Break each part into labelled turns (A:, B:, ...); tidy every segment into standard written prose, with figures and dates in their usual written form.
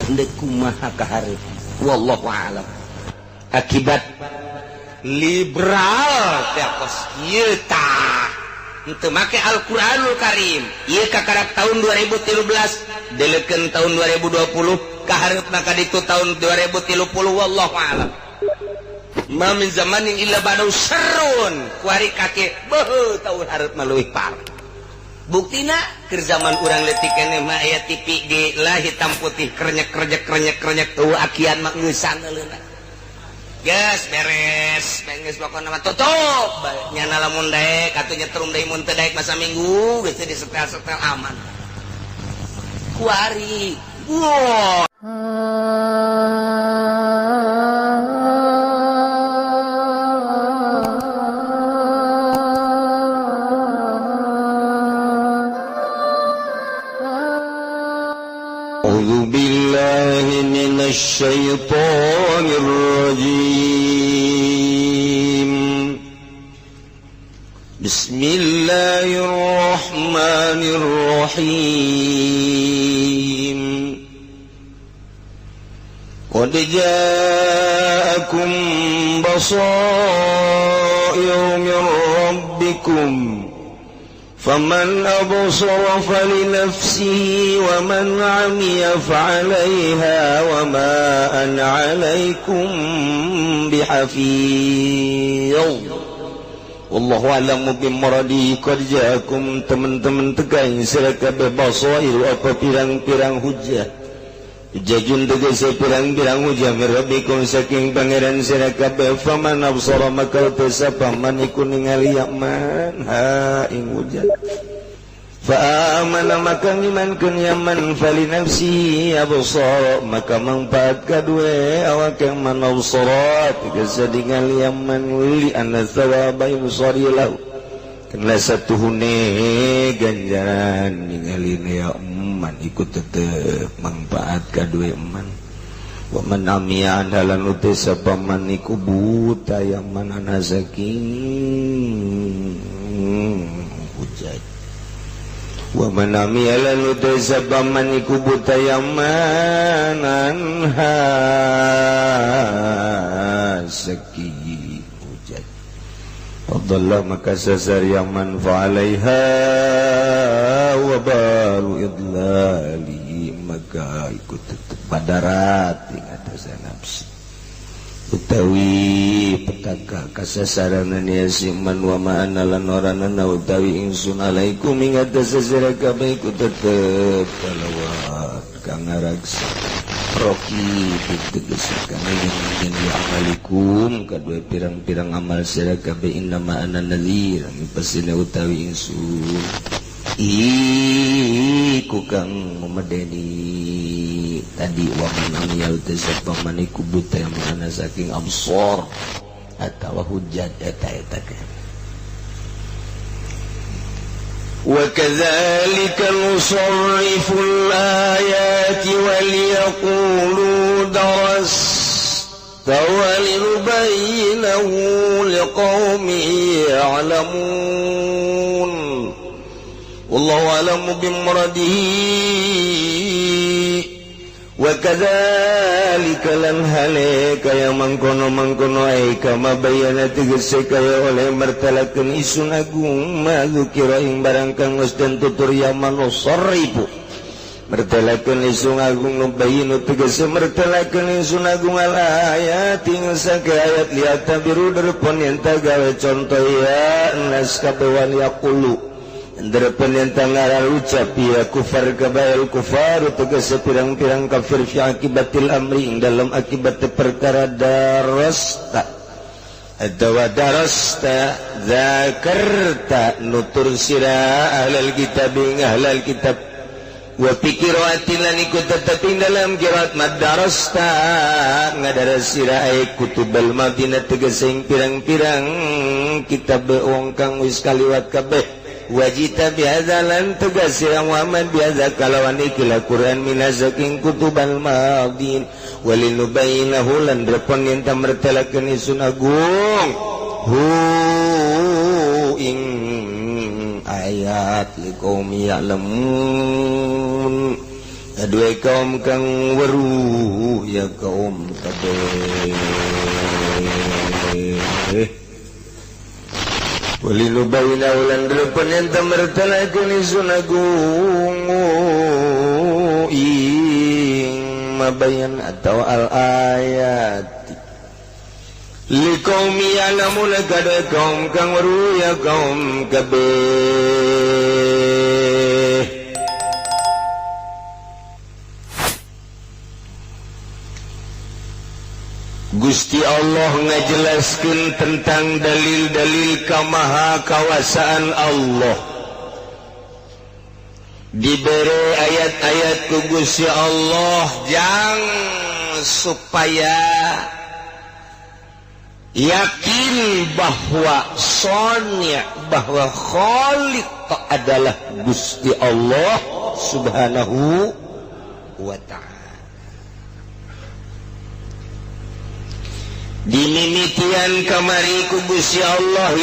A: Endek kumaha kaharep, wallahu alam. Akibat liberal teh kos kieu tah, henteu make Al-Qur'anul Karim. Ieu kakarak tahun 2013, delekeun tahun 2020, kahareupna ka ditu tahun 2030, wallahu alam. Ma min zamanin illa ba'dahu syarrun. Kuari kake beuh, tahun hareup mah leuwih parah. Buktina keur zaman urang leutik keneh mah aya TV ge lah hitam putih, krenyek krenyek krenyek krenyek, eueuh akian mah ngeusan euleuna. Geus beres, geus pokona mah tutup. Nyana lamun daek atuh nyetrum deui, mun teu daek masa minggu geus teu disetel-setel aman. Kuari. Wow.
B: أعوذ بالله من الشيطان الرجيم. بسم الله الرحمن الرحيم. قد جاءكم بصائر من ربكم، فمن أبصر فلنفسه، ومن عمي فعليها، وما أنا عليكم بحفيظ. والله أعلم بمراده. قد جاءكم teman-teman teka ing sira kabeh, basair apa pirang-pirang hujah, hujajun tegese pirang-pirang hujah, min rabbikum saking pangeran sira kabeh. Faman absara maka sapa man iku ningali man ha ing hujah, fa amana maka ngimankeun ya man, fali nafsihi absara maka manfaat kadue awak yang man absara tegese ningali ya man, li anna thawaba yusari lahu kena satuhune ganjaran ningali ya man ikut tetep manfaat kadue man. Wa man amiya andalan uti sapa man iku buta ya man ana saking hujat. Wa man amiya lan uti sapa man iku buta ya man anha saking hujat, fadalla maka sasar yang man fa'alaiha wa balu idlali maka ikut tetep madarat ing atas nafsi utawi petaka kasasaranan ya siman. Wa ma'ana lan oranana utawi ingsun alaikum ing atas sira kabeh iku tetep kalawat kang ngaraksa, roki tegas kang yen li amalikum kadue pirang-pirang amal sira kabeh. Innama ana nadhir pasina utawi ingsun iku kang memedeni tadi. Wa man amiya sapa man iku buta yang mana saking absor atawa hujat eta eta kan. وكذلك نصرف الآيات وليقولوا درست ولنبينه لقوم يعلمون. والله أعلم بمراده. وكذلك lan hale kaya mangkono mangkono, ai kama bayana tegese kaya oleh mertelakeun isun agung, ma dzukira ing barang kang geus den tutur ya manusarrifu mertelakeun isun agung, nubayinu tegese mertelakeun isun agung, al ayat ing sake ayat, lihat biru derpon yen gawe contoh ya nas kabewan yaqulu Derpen yang tangara ucap ya kufar kabail kufar tegese pirang-pirang kafir, fi akibatil amri ing dalam akibat perkara, darasta atawa darasta zakarta nutur sira ahlal kitab ing ahlal kitab. Wa fi qiraatin lan iku tetep ing dalam qiraat madarasta ngadaras sira, ay kutubal madinah tegese ing pirang-pirang kitab wong kang wis kaliwat kabeh. Wajita bihaza lan tegas ya Muhammad, bihaza kalawan ikilah Quran, minazaking kutubal madin. Walinubayinahu lan repon yen tamertelakeun isun agung hu ing ayat liqaumi ya'lamun. Kadue kaum kang weruh ya kaum kabeh. Walinubayina ulan delepan yang tamertalakan isun agung ing mabayan atau al-ayat liqaumi ya'lamuna kada kaum kang weruh ya kaum kabeh. Gusti Allah ngajelaskeun tentang dalil-dalil kamaha kawasaan Allah. Dibere ayat-ayat ku Gusti Allah jang supaya yakin bahwa sonya, bahwa Khaliq adalah Gusti Allah Subhanahu wa ta'ala. Dimimitian kamari ku Gusti Allah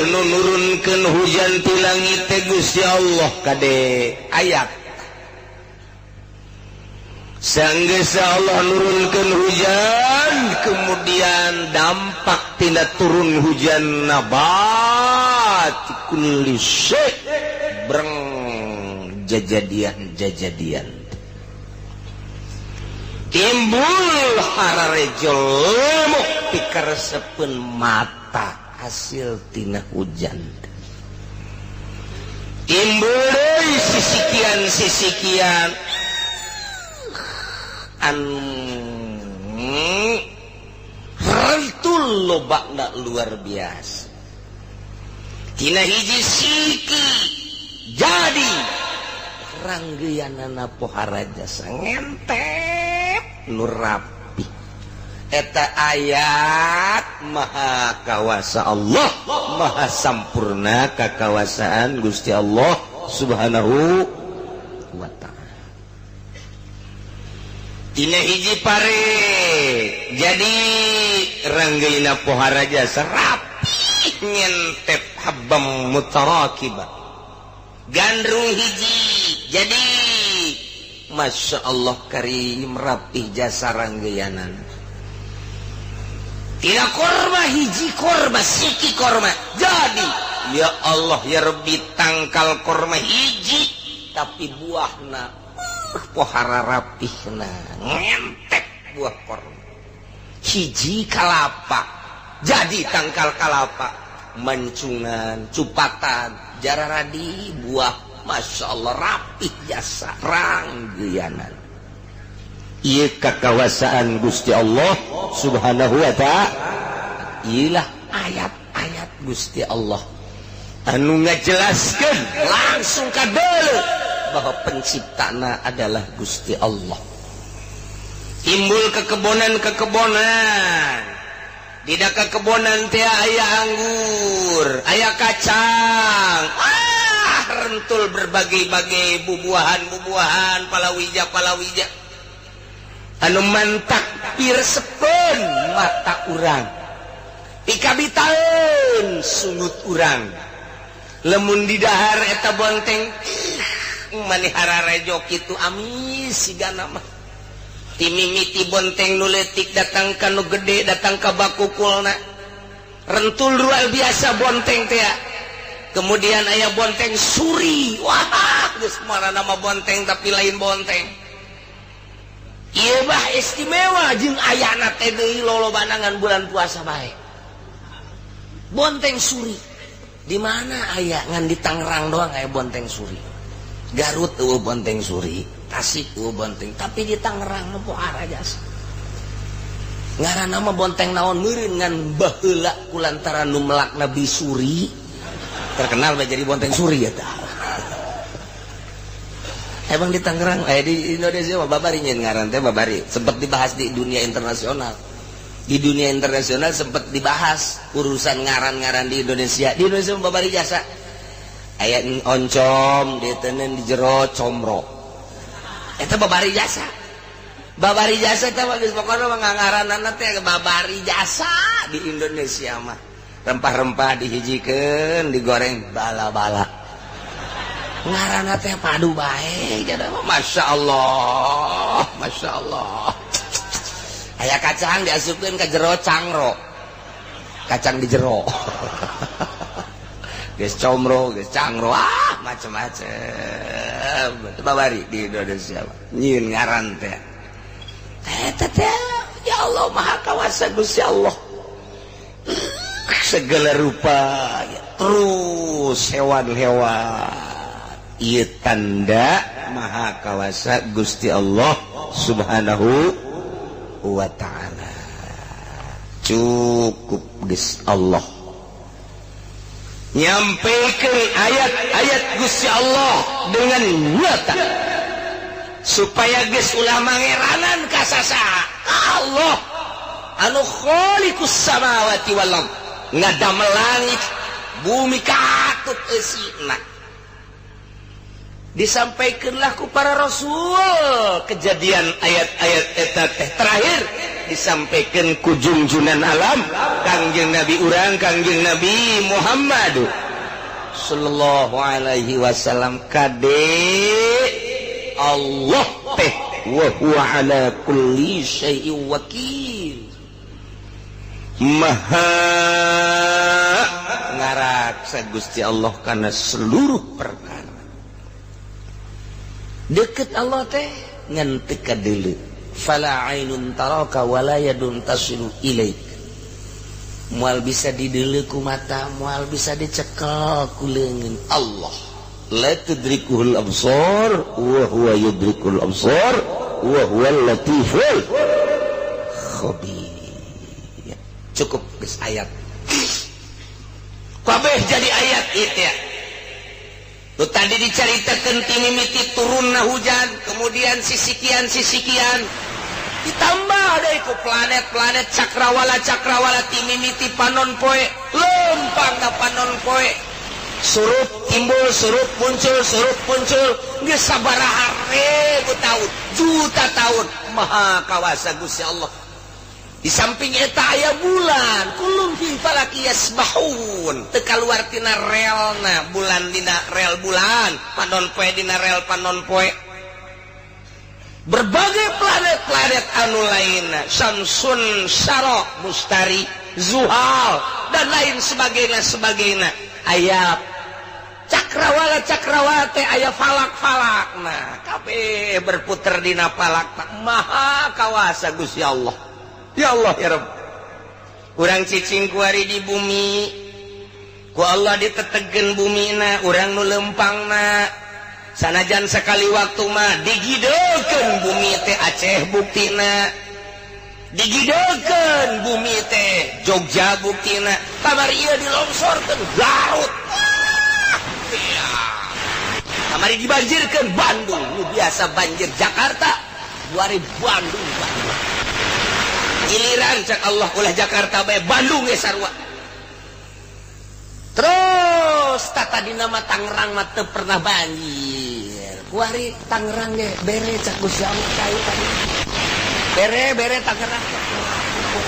B: nu nurunkeun hujan ti langit teh Gusti Allah kade ayat. Sanggeus Allah nurunkeun hujan, kemudian dampak tina turun hujan nabat kulli syai' breng jajadian-jajadian. Timbul hararejo lemuk pikaresepeun mata hasil tina hujan. Timbul deui sisikian-sisikian anu rentul lobakna luar biasa. Tina hiji siki jadi ranggeanana poharaja sangentep nu rapi. Eta ayat maha kawasa Allah, maha sampurna kakawasaan Gusti Allah Subhanahu wa ta'ala. Tina hiji pare jadi ranggeuna poharaja serapi ngentep habam mutarakiba. Gandrung hiji jadi Masya Allah karim rapih jasa ranggeanan. Tidak korma hiji korma siki korma jadi ya Allah ya Rabbi tangkal korma hiji tapi buahna pohara rapihna ngentek buah korma hiji kalapa jadi tangkal kalapa mancungan cupatan jararadi buah Masya Allah rapih jasa ranggeanan. Ieu kakawasaan Gusti Allah Subhanahu wa ta'ala. Iyalah ayat-ayat Gusti Allah anu ngajelaskeun langsung kadeuleu bahwa penciptana adalah Gusti Allah. Timbul kekebonan-kekebonan. Di kekebonan teh aya anggur, aya kacang. Rentul berbagai-bagai bubuahan-bubuahan, palawija-palawija. Anu mantak piresepeun mata urang. Pikabitaeun sungut urang. Lemun di dahar eta bonteng manihara rejo kitu amis sigana mah. Timimiti bonteng nu leutik datang ka nu gede datang ka bakukulna. Rentul luar biasa bonteng teh. Kemudian aya bonteng suri. Wah, geus nama bonteng tapi lain bonteng. Ieu bah istimewa jeung ayana teh deui lolobanangan bulan puasa bae. Bonteng suri. Di mana aya ngan di Tangerang doang aya bonteng suri. Garut eueuh bonteng suri, Tasik eueuh bonteng, tapi di Tangerang mah pohara jasa. Ngaranna mah bonteng naon meureun ngan baheula kulantaran nu melakna bisuri terkenal bae jadi bonteng suri eta. Emang di Tangerang, di Indonesia mah babari nyen ngaran teh babari, sempat dibahas di dunia internasional. Di dunia internasional sempat dibahas urusan ngaran-ngaran di Indonesia. Di Indonesia mah babari jasa. Aya oncom ditenen di jero comro. Eta babari jasa. Babari jasa teh mah geus pokona mah ngaranana teh babari jasa di Indonesia mah. Rempah-rempah dihijikeun, digoreng bala-bala.
A: Ngaranna teh padu bae jadi Masya Allah, Masya Allah. Aya kacang diasupkeun ka jero cangro. Kacang di jero. Geus comro, geus cangro, ah macem-macem. Babari di Indonesia nyieun ngaran teh. Eta teh ya Allah, Maha Kawasa Gusti Allah. Segala rupa ya, terus hewan-hewan ieu tanda Maha Kawasa Gusti Allah Subhanahu wa Ta'ala. Cukup geus Allah nyampaikan ayat-ayat Gusti Allah dengan nyata supaya geus ulah mangeranan ka sasaha. Allah anu khaliqus samawati wal ard, ngadamel langit bumi katut eusina. Disampaikanlah ku para rasul kejadian ayat-ayat eta teh, terakhir disampaikan ku junjunan alam, Kangjeng Nabi urang, Kangjeng Nabi Muhammad sallallahu alaihi wasallam. Kade Allah teh wa huwa ala kulli syai'in wakil, maha ngaraksa Gusti Allah karena seluruh perkara. Deket Allah teh ngan teu kadeuleu. Fala ainun taraka wala yadun tasilu ilaik. Moal bisa dideuleu ku mata, moal bisa dicekel ku leungeun. Allah
B: la tudrikuhul absar wa huwa yudrikul absar wa huwal latiful
A: khabir. Cukup geus ayat kabeh jadi ayat itu ya. Tuh tadi diceritakan timimiti turunna hujan, kemudian sisikian sisikian, ditambah deh ku planet-planet, cakrawala cakrawala, timimiti panon poe lempang ka panon poe, surup timbul, surup muncul, surup muncul, geus sabaraha ribu tahun, juta tahun. Maha kawasa Gusti Allah. Di samping eta aya bulan, kullun fi falaki yasbahun, teu kaluar tina relna. Bulan dina rel bulan, panon poe dina rel panon poe, berbagai planet-planet anu lainna, Samsun, Syarok, Mustari, Zuhal, dan lain sebagainya sebagainya. Aya cakrawala cakrawala teh, aya falak-falak. Nah, kabeh berputar dina falak. Maha kawasa Gusti Allah. Ya Allah, ya Rabb. Urang cicing kuari di bumi, ku Allah ditetegen bumina, urang nu lempangna. Sanajan sekali waktu mah digidekeun bumi teh. Aceh buktina digidekeun bumi teh, Jogja buktina, kamari ieu dilongsorkeun Garut. Ah, iya. Kamari dibanjirkeun Bandung, nu biasa banjir Jakarta, 2000 Bandung banjir. Giliran cek Allah ulah Jakarta bae, Bandung ge sarua. Terus tata dina mah Tangerang mah teu pernah banjir. Kuari Tangerang ge bere cek Gusti Allah kayu tadi. Bere bere Tangerang.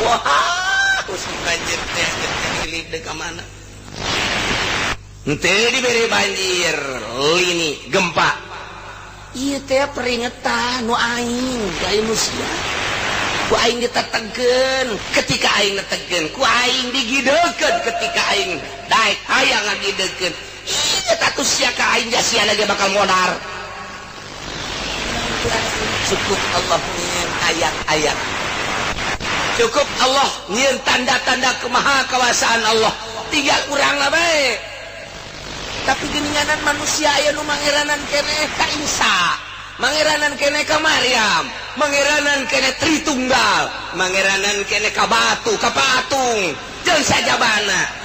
A: Wah, musim banjir teh deui ka mana? Henteu dibere banjir, lini gempa. Ieu teh peringatan nu aing, ku aing manusia. Ku aing ditetegkeun ketika aing netegkeun, ku aing digidekeun ketika aing daek hayang ngagidekeun. Ieu tatu sia ka aing sia lagi bakal modar. Cukup Allah nyieun ayat-ayat. Cukup Allah nyieun tanda-tanda kemahakawasaan Allah. Tinggal urang lah bae. Tapi geninganan manusia aya nu mangeranan keneh ka Isa, mangeranan keneh ka Maryam, mangeranan keneh Tritunggal, mangeranan keneh ka batu, ka patung, jeung sajabana.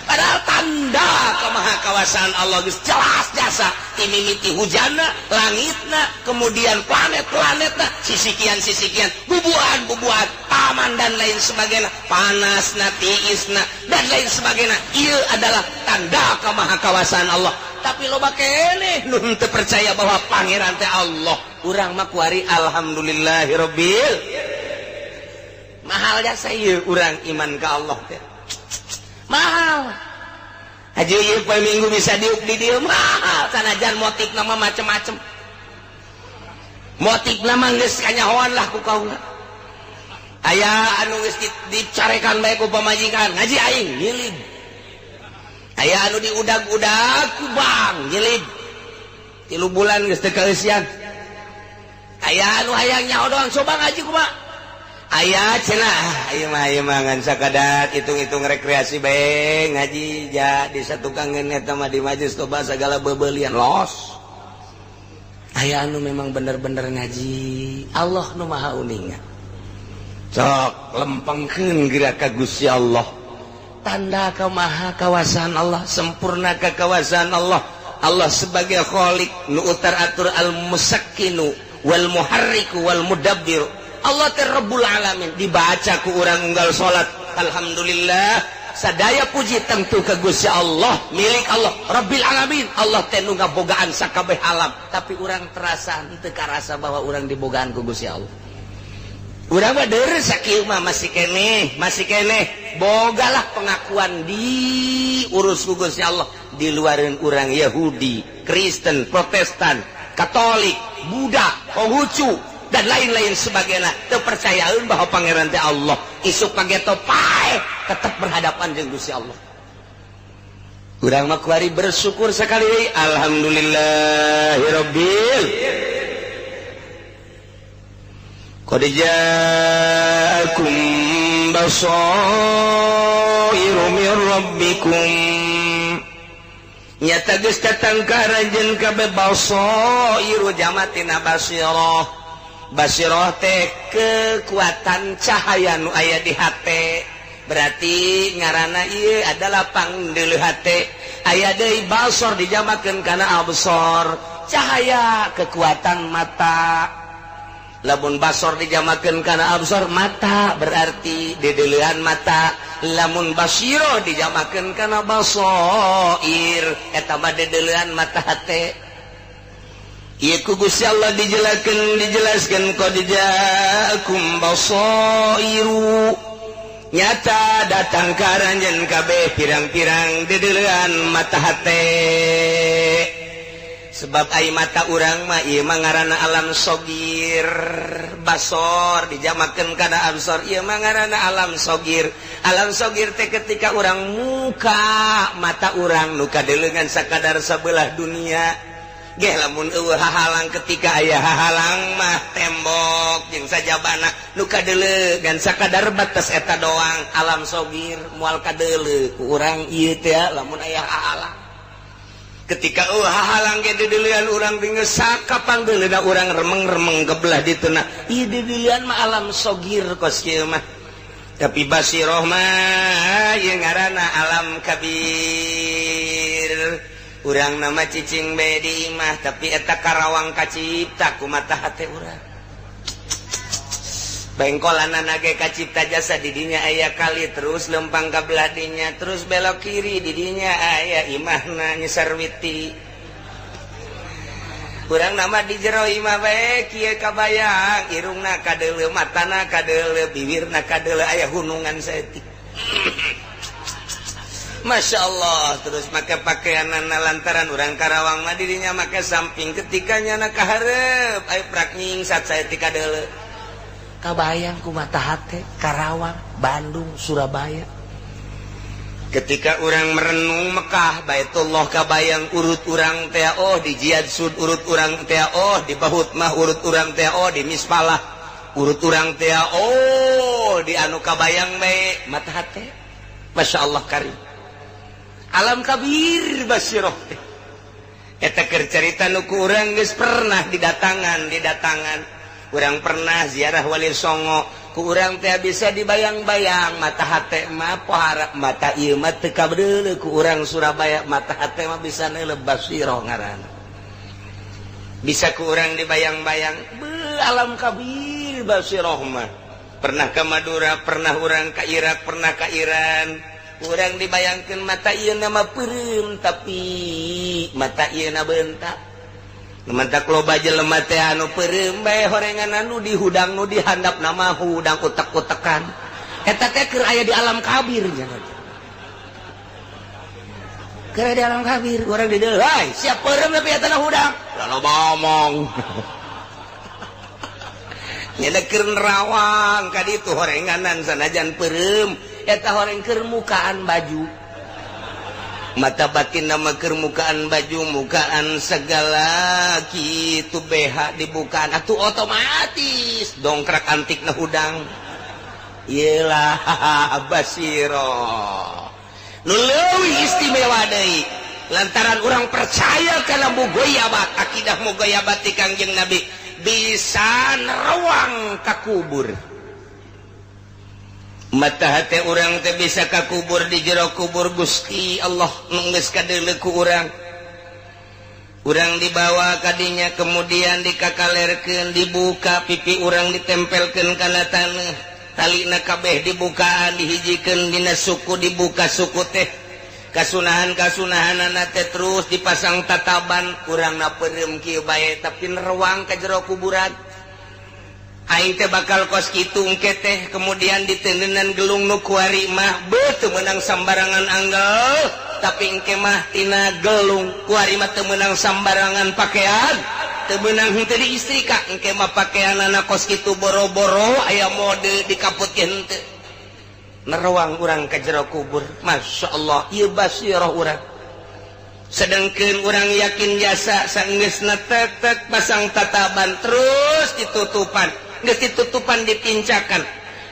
A: Padahal tanda kemahakawasaan Allah geus jelas jasa, timimiti hujanna, langitna, kemudian planet-planetna, sisikian-sisikian, bubuhan-bubuhan, taman dan lain sebagainya, panasna, tiisna, dan lain sebagainya. Ieu adalah tanda kemahakawasaan Allah. Tapi loba keneh nu teu percaya bahwa pangeran teh Allah. Urang mah kuari alhamdulillahirabbil. Mahal jasa ieu urang iman ka Allah teh. Mahal. Haji ieu poe Minggu bisa diuk di dieu mah sanajan motif nama macem-macem. Motif nama geus kanyahoan lah ku kaula. Aya anu geus dicarekan bae ku pamajikan, ngaji aing nyilib. Aya anu diudag-udag ku bang nyilib. 3 bulan geus teu kaeusian. Aya anu hayang nyaho doang coba ngaji kumaha. Aya cenah ieu mah ieu mah ngan sakadar hitung-hitung rekreasi bae ngaji ja di satukangeun eta mah di majelis toba sagala bebeulian los. Aya anu memang bener-bener ngaji Allah nu maha uninga. Sok lempengkeun geura ka Gusti Allah. Tanda kamaha kawasan Allah, sempurna kekawasan Allah. Allah sebagai khalik nu utar atur al musakkinu wal muharriku wal mudabbir. Allah teh Rabbul Alamin dibaca ku urang unggal salat. Alhamdulillah sadaya puji tentu ke Gusti Allah, milik Allah Rabbil Alamin. Allah teh nu ngabogaan sakabeh alam, tapi urang terasa henteu karasa bahwa urang dibogaan ku Gusti Allah. Urang mah deureuh sakieu mah masih keneh bogalah pengakuan diurus ku Gusti Allah di luareun urang Yahudi, Kristen, Protestan, Katolik, Buddha, Konghucu dan lain-lain sebagainya. Terpercayaan bahwa pangeran teh Allah isuk pageto pae tetap berhadapan jeung Gusti Allah. Urang mah kuari bersyukur sekali, alhamdulillahirabbil. Qad ja'akum basairu min rabbikum. Nyata geus datang ka aranjeun kabeh basairu jamatina basirah. Basirah teh kekuatan cahaya nu aya di hate. Berarti ngaranna ieu adalah pangdeuleu hate. Aya deui basor dijamakeun kana absor, cahaya kekuatan mata. Lamun basor dijamakeun kana absor mata berarti dedeleuan mata. Lamun basiro dijamakeun kana basoir eta mah dedeleuan mata hate. Ieu ku Gusti Allah dijelaskeun qad ja'akum basairu. Nyata datang ka aranjeun kabeh pirang-pirang dedeleuan mata hate. Sebab ai mata urang mah ieu mah ngaranna alam sogir. Basor dijamakeun kana absor ieu mah ngaranna alam sogir. Alam sogir teh ketika urang muka mata urang nu kadeuleungan sakadar sabelah dunia. Geh lamun eueuh hahalang ketika aya hahalang mah tembok jeung sajabana nu kadeuleungan sakadar batas eta doang alam sogir moal kadeuleu ku urang ieu teh lamun aya hahalang. Ketika hahalang ge dideulean urang geus sakapang deuleuna urang remeng-remeng ke belah dituna. Ieu dideulean mah alam sogir kos kieu mah. Tapi basiroh mah ieu ngaranna alam kabir. Urang nama cicing bae di imah tapi eta Karawang kacipta ku mata hate urang. Bengkolanana ge kacipta jasa didinya aya kali terus lempang ka belah dinya terus belok kiri didinya aya imahna nyesarwiti. Urang nama di jero imah bae kieu kabayang irungna kadeuleu matana kadeuleu bibirna kadeuleu aya hunungan saeutik. Masya Allah terus make pakaianana lantaran urang Karawang mah dirinya make samping ketika nyana kahareup aya prak nyingsat saeutik kadeuleu. Kabayang ku mata hate Karawang, Bandung, Surabaya. Ketika urang merenung Mekah, Baitullah kabayang urut urang teh oh di Jihad Sud urut urang teh oh di Bahut mah urut urang teh oh di Mispalah urut urang teh oh di anu kabayang bae mata hate. Masya Allah karim. Alam kabir basiroh teh. Eta keur carita nu ku urang geus pernah didatangan. Urang pernah ziarah Wali Songo ku urang teh bisa dibayang-bayang mata hate mah pohara mata ieu mah teu kabeuleuh ku urang Surabaya mata hate mah bisa neuleuh basiroh ngaranna. Bisa ku urang dibayang-bayang beuh alam kabir basiroh mah. Pernah ke Madura, pernah urang ka Irak, pernah ka Iran. Urang dibayangkeun mata ieu mah peureum tapi mata ieu na beunta. Mantak loba jelema teh anu peureum bae horengan anu dihudang nu dihandap nama hudang utek-utekan. Eta teh keur aya di alam kabir nya. Keur di alam kabir urang di dieu, "Hai, siap peureum tapi eta hudang." Loba ngomong. Nyada keur nerawang ka ditu horenganan sanajan peureum eta horeng keur mukaan baju. Mata batin nama keur mukaan baju, mukaan segala kitu BH dibukaan atuh otomatis dongkrak antik na hudang. Iyalah basiro. Nu leuwih istimewa deui lantaran orang percaya kana mugoyabat, akidah mugoyabat ti Kangjeng Nabi bisa nerawang ka kubur. Mata hati urang teh bisa ka kubur, di jero kubur Gusti Allah nu geus kadeuleu ku urang. Urang dibawa kadinya, kemudian dikakalerkeun, dibuka pipi urang, ditempelkeun kana taneuh, talina kabeh dibukaan, dihijikeun dina suku, dibuka suku teh kasunahan kasunahanana teh, terus dipasang tataban. Urang na peureum kieu bae tapi nerawang ka jero kuburan. Aing teh bakal kos kitu engke teh. Kemudian ditendenan gelung nu kuari mah beuh teu meunang sambarangan anggel, tapi engke mah tina gelung kuari mah teu meunang sambarangan pakaian, teu meunang henteu diistrika. Engke mah pakaianana kos kitu, boro-boro aya mode dikaputkeun henteu. Nerawang urang ka jero kubur, Masya Allah, ieu basirah urang. Sedangkan urang yakin jasa sanggeusna tek tek pasang tataban, terus ditutupan, geus ditutupan dipincakan.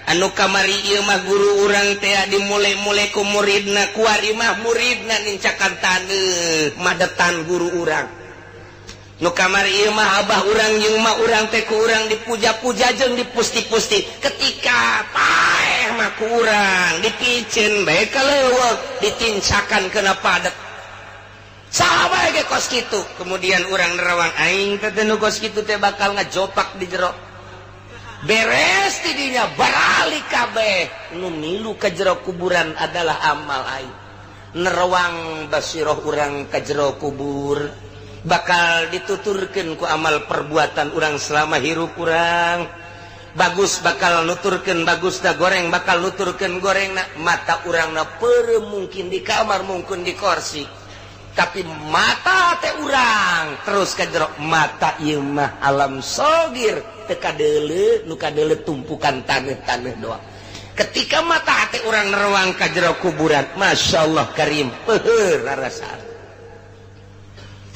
A: Anu kamari ieu mah guru urang teh dimulai-mulai ku muridna, kuari mah muridna nincakan taneuh madetan guru urang. Nu kamari ieu mah abah urang jeung mah urang teh ku urang dipuja-puja jeung dipusti-pusti, ketika paeh mah ku urang dipiceun bae ka leuweung, ditincakan kena padet. Saha bae ge kos kitu. Kemudian urang nerawang, aing teh nu kos kitu teh bakal ngajopak di jero. Beres tidinya baralik kabeh nu milu ka jero kuburan adalah amal aing. Nerawang basiroh urang ka jero kubur bakal dituturkeun ku amal perbuatan urang selama hirup urang. Bagus bakal nuturkeun bagus da, goreng bakal nuturkeun goreng. Na mata urang na peureum, mungkin di kamar, mungkin di kursi, tapi mata teh urang terus ka jero mata ieu mah alam sogir, teu kadeuleu, nu kadeuleu tumpukan taneuh-taneuh doang. Ketika mata hati urang nerawang ka jero kuburan, Masya Allah karim, peuheur rarasaan.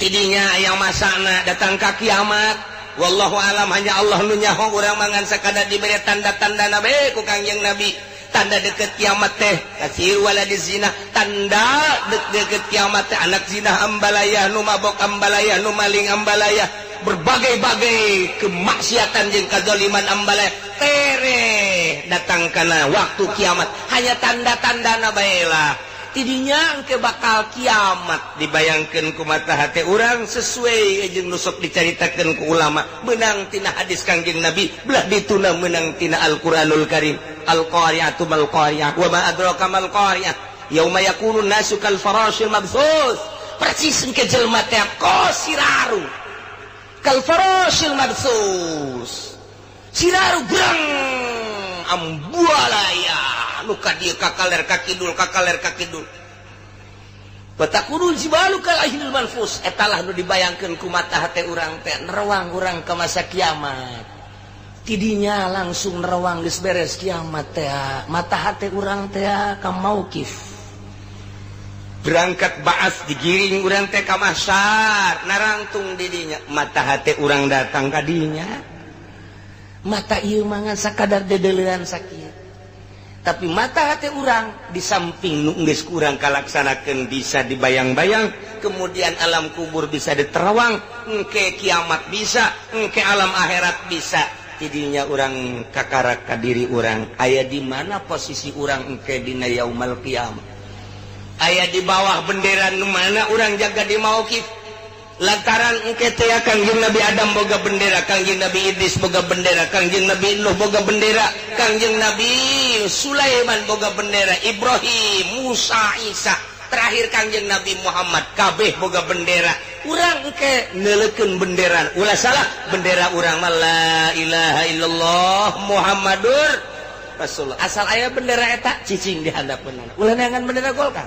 A: Tidinya yang masana datang ka kiamat, wallahu alam, hanya Allah nu nyaho. Urang mangan sakadar diberi tanda-tanda nabi ku Kangjeng Nabi. Tanda deket kiamat teh kasir wala di zina, tanda deket kiamat teh anak zina ambalaya, nu mabok ambalaya, nu maling ambalaya, berbagai-bagai kemaksiatan jeung kazaliman ambalaya. Tere datang kana waktu kiamat hanya tanda-tanda na bae lah. Tidinya engke bakal kiamat dibayangkeun ku mata hati urang sesuai jeung nu sok dicaritakeun ku ulama, menang tina hadis Kangjeng Nabi, belah dituna menang tina Al-Qur'anul Karim. Al-qari'atu mal qari'ah, wa ma adraka mal qari'ah, yauma yakunu nasu kal farashil mabthus. Persis engke jelema teh kos siraru, kal farashil mabthus, siraru grang ambualaya nu ka dieu ka kaler ka kidul, ka kaler ka kidul. Watakunul jibalu kal ihnil manfus. Etalah nu dibayangkeun ku mata hate urang teh, nerawang urang ke masa kiamat. Tidinya langsung nerawang geus beres kiamat teh, mata hate urang teh ka mauqif, berangkat baas, digiring urang teh ka mahsyar, narangtung didinya mata hate urang datang ka dinya. Mata ieu mangan sakadar dedeleuan sakieu, tapi mata hati urang di samping nu geus kurang kalaksanakeun bisa dibayang-bayang, kemudian alam kubur bisa diterawang, engke kiamat bisa, engke alam akhirat bisa. Tidinya urang kakarak ka diri urang aya di mana posisi urang engke dina yaumal kiamat, aya di bawah bendera nu mana urang jaga di mauqif. Lantaran engke teh Kangjeng Nabi Adam boga bendera, Kangjeng Nabi Idris boga bendera, Kangjeng Nabi Nuh boga bendera, Kangjeng Nabi Sulaiman boga bendera, Ibrahim, Musa, Isa, terakhir Kangjeng Nabi Muhammad, kabeh boga bendera. Urang engke neuleukeun bendera, ulah salah bendera urang mah la ilaha illallah Muhammadur Rasulullah. Asal aya bendera eta cicing di handapeun, ulah neangan bendera Golkar.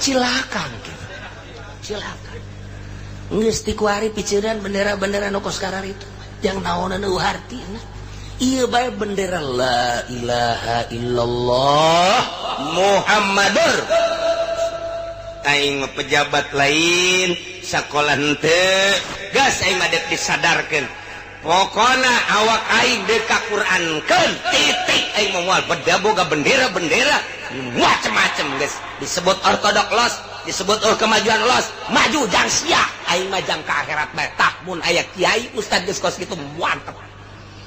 A: Cilaka gitu. Cilaka. Geus ti kuari piceran bendera-bendera nu kos itu. Yang naonan eueuh hartina. Ieu bae bendera la ilaha illallah Muhammadur. Aing pejabat lain sakola henteu gas aing mah dek disadarkeun. Pokona awak aing dek ka Qur'ankeun titik aing moal beda boga bendera-bendera macem-macem geus disebut ortodok los disebut oh kemajuan los maju jang sia aing mah jang ka akhirat bae tah mun aya kiai ustad geus kos kitu mantep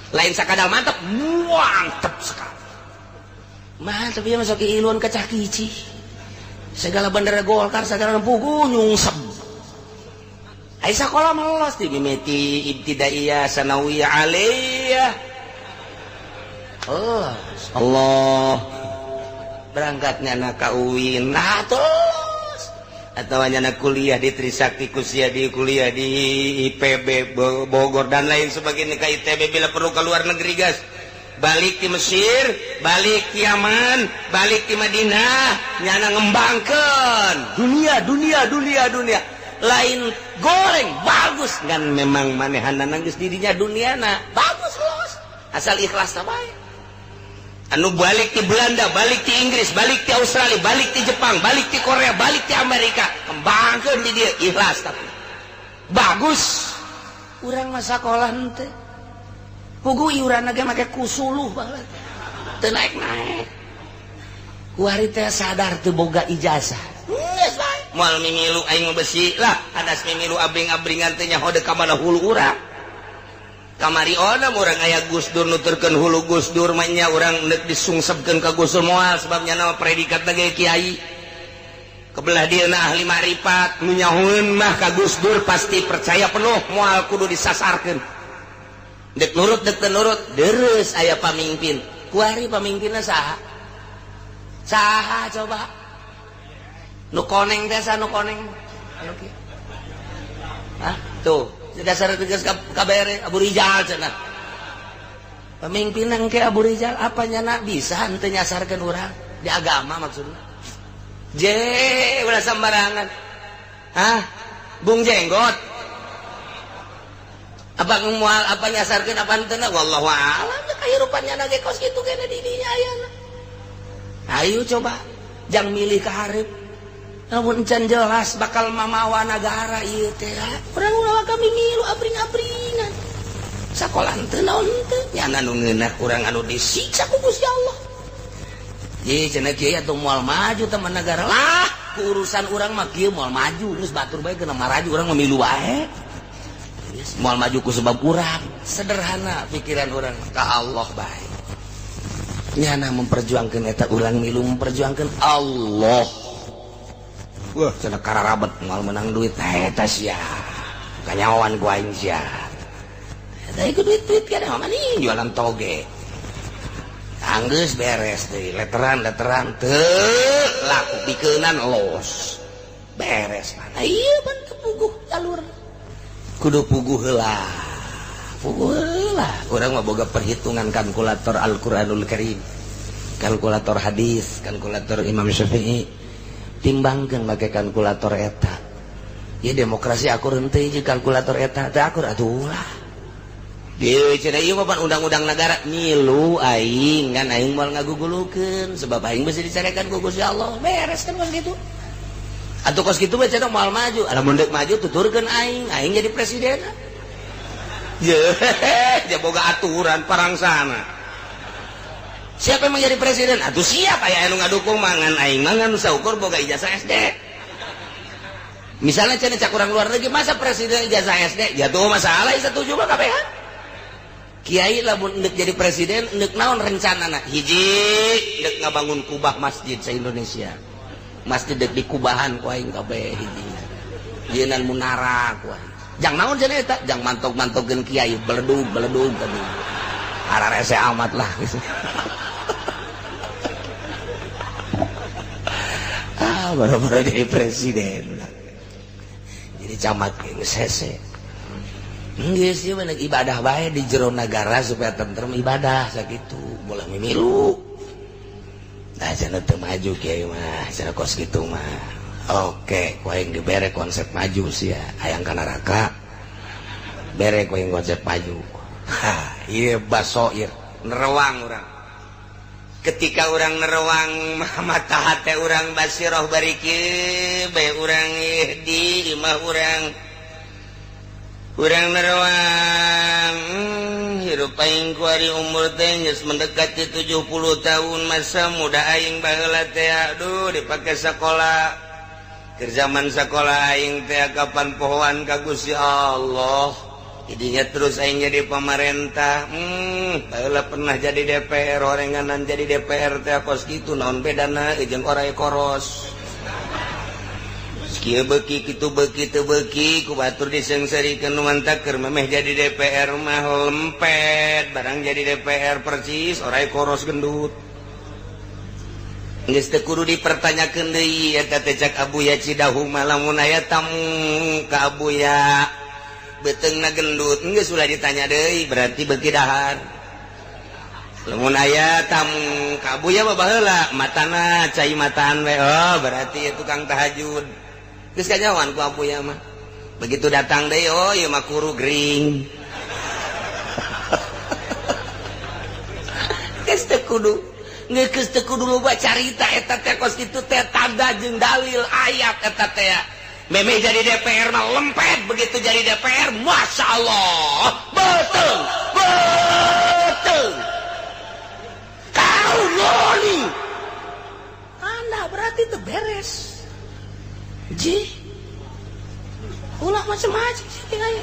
A: lain sakadar mantep mantep sekali mantep ieu masuk iluan kacah kici segala bendera Golkar segala pugu nyungsep. Ai sakola mah los di mimiti ibtidaiyah sanawiyah aliyah. Allah, Allah berangkatnya na ka UIN nah terus atau nyana kuliah di Trisakti Kusia di kuliah di IPB Bogor dan lain sebagainya ke ITB bila perlu ke luar negeri guys. Balik di Mesir, balik di Yaman, balik di Madinah, nyana ngembangkeun dunia dunia dunia dunia. Lain goreng bagus kan memang manehanna geus dirinya duniana bagus los asal ikhlas bae anu balik di Belanda balik di Inggris balik di Australia balik di Jepang balik di Korea balik di Amerika kembangkeun di dia ikhlas tapi bagus urang mah sakola henteu pugu iuran ge make kusuluh baheula teu naek-naek kuari teh sadar teu boga ijazah geus bae moal mimilu aing besi lah adas mimilu abring-abringan teh nyaho deuk ka mana hulu urang kamari ona urang aya Gus Dur nuturkeun hulu Gus Dur mah nya urang neuk disungsepkeun ka Gus Dur moal sebab nya nama predikat ge kiai kebelah dieuna ahli makrifat nu nyahoeun mah ka Gus Dur pasti percaya penuh moal kudu disasarkeun dek nurut dek teu nurut deres aya pamimpin kuari pamimpinna saha saha coba nu koneng teh nu koneng anu kieu hah tuh dasar tegas kabere Abu Rijal cenah pemimpin engke Abu Rijal apa nyana bisa henteu nyasarkeun urang di agama maksudna je ulah sembarangan hah Bung Jenggot apa moal apa nyasarkeun apa henteu wallahu a'lam kahirupan nyana ge kos kitu kene di dinya ayeuna ayo coba jang milih ka hareup namun can jelas bakal mamawa nagara ieu teh urang ulah kami milu abring-abringan sakola henteu naon henteu nyana nu ngeunah urang anu disiksa ku Gusti Allah ye cenah kieu atuh moal maju teman negara lah ku urusan urang mah kieu moal maju geus batur bae kena maraju urang mah milu wae geus moal maju ku sebab urang sederhana pikiran urang ka Allah bae nyana memperjuangkeun eta urang milu memperjuangkeun Allah. Wah, cenah kararabet moal menang duit eta sia. Kanyawan ku aing sia. Eta ikut duit-duit kana mah nih jualan toge. Anggeus beres deui, letteran-letteran teu laku pikeunan los. Beres mana ieu pan teu puguh jalur. Kudu puguh heula. Puguh heula. Urang mah boga perhitungan kalkulator Al-Qur'anul Karim. Kalkulator hadis, kalkulator Imam Syafi'i. Timbangkeun make kalkulator eta. Ya demokrasi akur henteu jeung kalkulator eta teu akur atuh ulah. Deui cenah ieu mah pan undang-undang negara milu aing kan aing moal ngagugulukeun sebab aing beusi dicarekan ku Gusti Allah. Beres kan kos kitu. Atuh kos kitu mah cenah moal maju. Lamun deuk maju tuturkeun aing, aing jadi presiden. Ye, dia boga aturan parangsana. Siapa yang menjadi presiden? Atuh siap aya anu ngadukung mangan aing mangan saukur boga ijazah SD. Misalnya cenah cak urang luar negeri masa presiden ijazah SD? Ya tuh masalah setuju mah kabeh. Kiai lamun endek jadi presiden endek naon rencanana? Hiji endek ngabangun kubah masjid sa Indonesia. Masjid dek di kubahan ku aing kabeh hiji. Jieunnan munara ku aing. Jang naon cenah eta? Jang mantok-mantogkeun kiai beledug-beledug tadi. Ararese amat lah. Ah, baru-baru jadi presiden. Jadi camat geus hese. Geus ieu mah ibadah bae di jero nagara supaya tentrem ibadah sakitu, boleh mimilu. Nah, cenah teu maju kiai mah, cenah kos kitu mah. Oke, ku aing dibere konsep maju sia, hayang ka neraka. Bere ku aing konsep maju. Ha, ieu basoir, nerewang urang. Ketika urang nerewang mata hate urang basiroh bari kieu bae urang di imah urang. Urang nerewang hirup aing kuari umur teh geus mendekati 70 tahun masa muda aing baheula teh aduh dipake sakola. Keur zaman sakola aing teh kapan pohoan ka Gusti Allah. Jadinya terus aing jadi pemerintah. Baheula pernah jadi DPR, orenganan jadi DPR teh kos kitu naon bedana jeung oray koros. Kieu beuki kitu beuki teu beuki ku batur diseungseurikeun nu mantak keur memeh jadi DPR mah lempet, barang jadi DPR persis oray koros gendut. Geus teu kudu dipertanyakeun deui eta teh cak Abuya Cidahu mah lamun aya tamu ka Abuya beuteungna gendut geus ulah ditanya deui berarti beuki dahar. Lamun aya tamu ka Abuya mah baheula matana cai mataan we, oh berarti ieu tukang tahajud. Geus kanyawan ku Abuya mah. Begitu datang deui oh ieu mah kuru gering. Geus teu kudu geus teu kudu loba carita eta teh kos kitu teh tanda jeung dalil ayat eta teh. Meme jadi DPR mah lempet, begitu jadi DPR Masya Allah betul betul kau loli anda berarti itu beres ji ulah macam-macam sih tinggal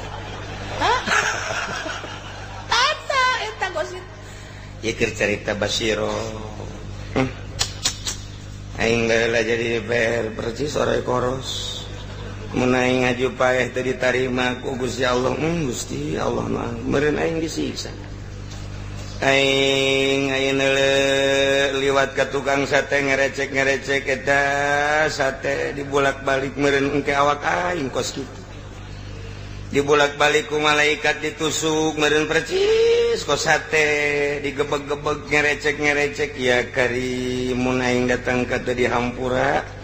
A: tanda eta gosip ya keur carita Basiro aing baheula jadi DPR persis oray koros. Mun aing ngaju paeh teu ditarima ku Gusti Allah, Gusti Allah mah meureun aing disiksa. Aing ayeuna liwat ka tukang sate ngerecek-ngerecek eta sate dibolak-balik meureun engke awak aing kos kitu. Dibolak-balik ku malaikat ditusuk meureun percis kos sate digebeg-gebeg ngerecek-ngerecek ya kari mun aing datang ka teu dihampura.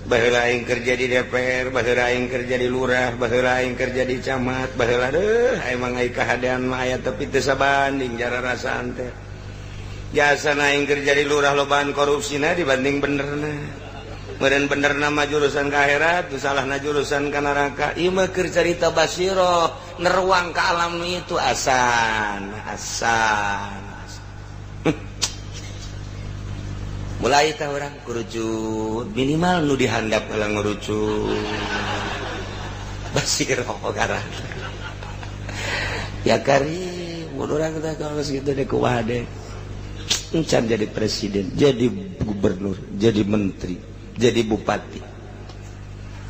A: Baheula aing kerja di DPR, baheula aing kerja di lurah, baheula aing kerja di camat, baheula deuh emang aing kahadean mah aya tapi teu sabanding jara rasaan teh. Jasana aing kerja di lurah lobaan korupsina dibanding benerna. Meureun benerna mah jurusan ka akhirat, teu salahna jurusan ka neraka. Ieu mah keur carita basiroh, neruang ka alam itu asan, asan. Mulai tah orang kerucut minimal nu dihandap kalau ngerucut basiroh karang ya kari mun urang teh kalau segitu deh kumaha deh encan jadi presiden, jadi gubernur, jadi menteri, jadi bupati.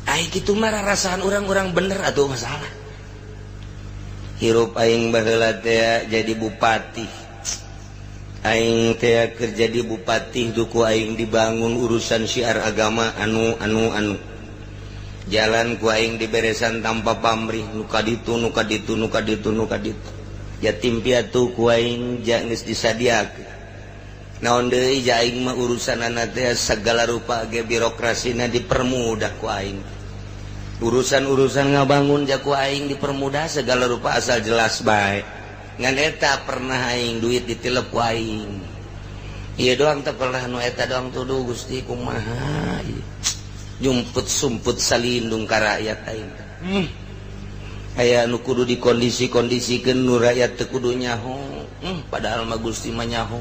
A: Ai kitu mah rasaan urang-urang bener atuh masalah. Hirup aing baheula teh jadi bupati. Aing teh kerja di bupati duku aing dibangun urusan syiar agama anu anu anu jalan ku aing diberesan tanpa pamrih nu kaditu nu kaditu nu kaditu nu kaditu yatim piatu ku aing geus disadiakeun naon deui ja aing mah urusanana teh segala rupa ge birokrasina dipermudah ku aing urusan-urusan ngabangun ja ku aing dipermudah segala rupa asal jelas bae. Ngan eta pernah aing duit ditilep ku aing. Ieu doang teh pernah nu eta doang tuduh Gusti kumaha ieu. Jumput sumput salindung ka rakyat aing. Aya nu kudu dikondisi-kondisikeun nu rakyat teu kudu nyaho. Padahal mah Gusti mah nyaho.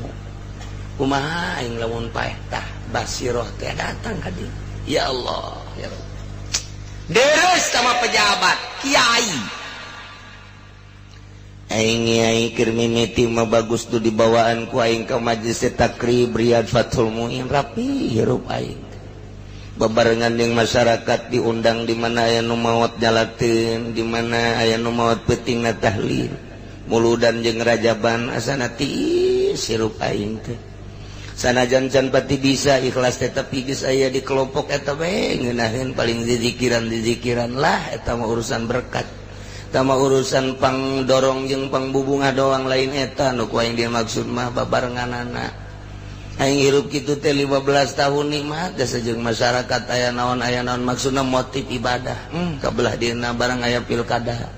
A: Kumaha aing lamun paeh tah basiroh teh datang ka dieu. Ya Allah, ya Rabb. Deres sama pejabat, kiai. Aing aing keur mimiti mah bagus tuh dibawaan ku aing ka majelis takrib Riyad Fathul Muin rapi hirup aing. Babarengan jeung masyarakat diundang di mana aya nu maot nyalateun, di mana aya nu maot peutingna tahlil. Muludan jeung rajaban asana tiis hirup aing teh. Sanajan can pati bisa ikhlas teh tapi geus aya di kelompok eta we ngeunaheun paling zikiran-zikiran lah eta mah urusan berkat. Tama urusan pang dorong jeung pang bubunga doang lain eta nu ku aing dimaksud mah babarenganana. Aing hirup kitu teh 15 tahun nikmat jasa jeung masyarakat, aya naon, aya naon, maksudna motif ibadah. Kabelah dina barang aya pilkada